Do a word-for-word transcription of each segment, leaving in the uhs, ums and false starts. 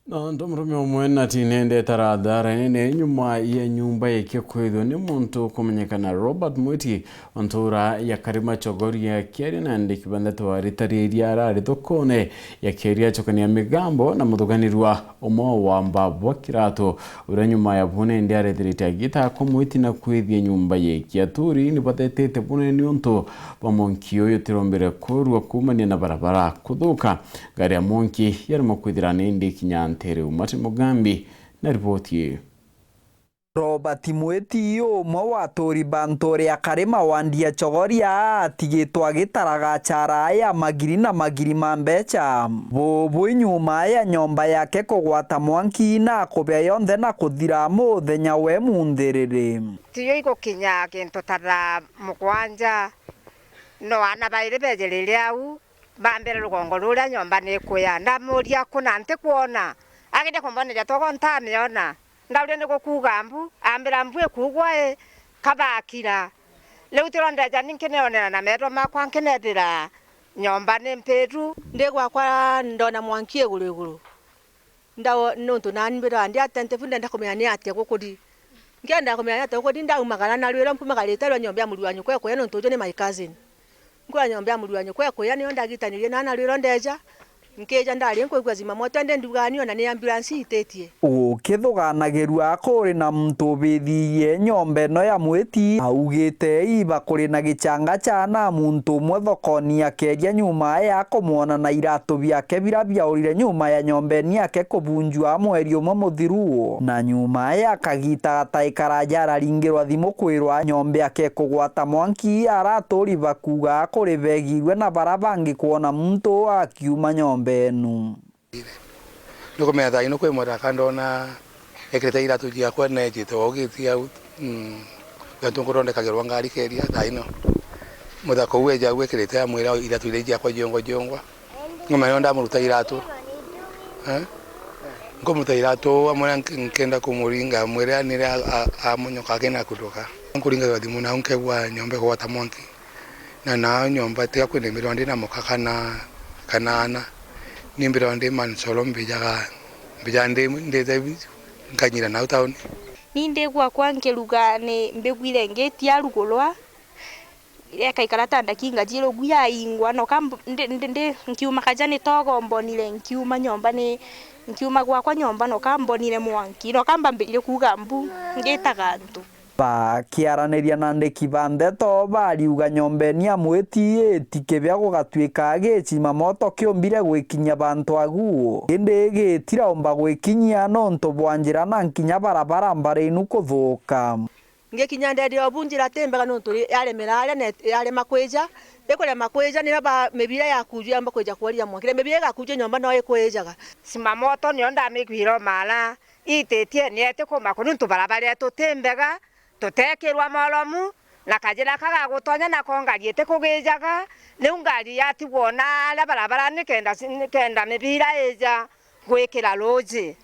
Na nto murume umwe na tinende tarathara nene nyuma ya nyumba yake kwithwa ni muntu kumenyekana Robert Mwiti, ntura ya Karima Chogoria, kiaria na andiki ba ndeto aritariria arari thokone ya kiaria acokania migambo na muthuganirwa umwe wa wamba bwa kiratu, uria nyuma ya bune ndi arethirite agita kwa Mwiti na kwithia nyumba yake. Aturi ni bathetete bune ni untu bwa mwanki uyu utirombire kurua kuumania na barabara kuthuka. Ngari ya mwanki yaremwa kwithira ni ndi kinya ntere u. Martin Mugambi na riboti ii. Robert Mwiti, umwe wa aturi ba nture ya Karima wandi ya Chogoria, atigitwe agitaraga achara ya magiri na magiri ma mbecha. Bubu nyuma ya nyomba yake kugwata mwanki na akubea yonthe na kuthira muthenya we munthiriri. Tiyo igukinya kintu ta thaa mugwanja, no aana bairi bejerire au, bambira rugongo ruria nyomba ni ikuya. Ndamuria, "Kuna ntikwona?" Agende kumboneria togo ntamiona. Ndauria, "Ni gukuuga mbu?" Ambira, "Mbu ikuugwa i, kabakira." Riu tiro ndeja ni nkineonera na meetwa makwa, nkinethira nyomba ni mpitu. Ndi gwakwa ndona mwanki iguru iguru. Ndao-, nontu nani mbithaga ndi attentive, ndenda kumenya ni atia gukuri. Nkienda kumenya ni atia gukuri, ndaumagara na rwiro, mpumagarite rwa nyomba ya muru wa nyukwa ikuya, nontu uju ni my cousin. Nkwira nyomba ya muru wa nyukwa ikuya, niyo ndagitanirie na na rwiro ndeja. Nkija ndari nkwigua zimamoto, indi ndugaga ni ona ni ambulance ititie. Gukithuganagirua kuri na muntu ubithirie nyomba ino ya Mwiti, augite iba kuri na gichanga cha na muntu umwe thokoni akeria nyuma ya kumwona na iratu biake biria biaurire nyuma ya nyomba ino yake kubunjua mweri umwe muthiru, na nyuma ya kagita gatai karaja araringirwa thimu kwirwa nyomba yake kugwata mwanki, araturi bakuuga kuri begirwe na bara bangi kwona muntu akiuma nyomba inu. Nukumenya thaa ino kwi muthaka ndona ekirite iratu ciakwa neejite o giti au, mm, ya ntu nkuthondekagirwa ngari keria thaa ino. Muthaka uu eja au ekirite amwira iratu iria ciakwa jiongwa jiongwa. Ngumenya ndamuruta iratu. Eh? Nkumuruta iratu amwira nk-, nkenda kumuringa amwira nire a-, a-, amunyoka akina kutoka. Nkuringa thimu nau nkegwa nyomba igwata mwanki. Na nao nyomba tiga kwina mbirwa ndi na muka kana, kana ana. Ni mbirwa ndi mansolo mbijaga, mbijaga ndi, ndite nkanyira nau tauni. Ni ndi gwakwa nkiruga ni mbigwire ngiti yarugurwa, ikaikara ta ndaki ngaji rugu yaingwa, noka mb-, ndi, ndi, ndi, nkiuma kaja ni togo mbonire, nkiuma nyomba ni, nkiuma gwakwa nyomba, noka mbonire mwanki, noka mbambirie kuuga mbu, ngitaga antu. Bakiaraniria na andiki ba ndeto, bariuga nyomba ino ya Mwiti itikibea gugatuika gicima moto kiumbire gwikinyia bantu agu, indi gitiraumba gwikinyia nontu bwa njira na nkinya barabara mbari inu kuthuka. Ngikinya ndethira o bu njira ti mbega nontu ri-, yaremera aria na yarema kwija, ikurema kwija niyo ba-, mibira yakuju yamba kwija kworia mwanki. Mibira igakuju nyomba no ikwijaga. Simamoto niyo ndamigwire o mara. Ititie ni eti kuma ku, niuntu barabara yetu ti mbega, tutekirwa molomu, na kajira ka gagutonya nako ngari itikugijaga, riu ngari yatigwa o na aria barabarani nikenda, nikenda mibira ija gwikira ruuji.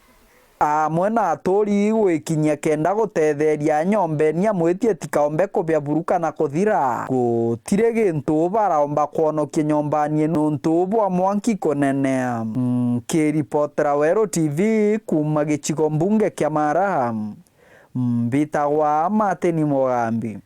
Amwe na aturi gwikinyia kenda gutetheria nyomba ino ya Mwiti itikaombe kubia buru kana kuthira, gutiri gintu baraomba kwonokia nyomba ino nontu bwa mwanki kunenea. Nkiripotera Weru T V kuuma gicigo mbunge kia Mara, mbitagwa Martin Mugambi.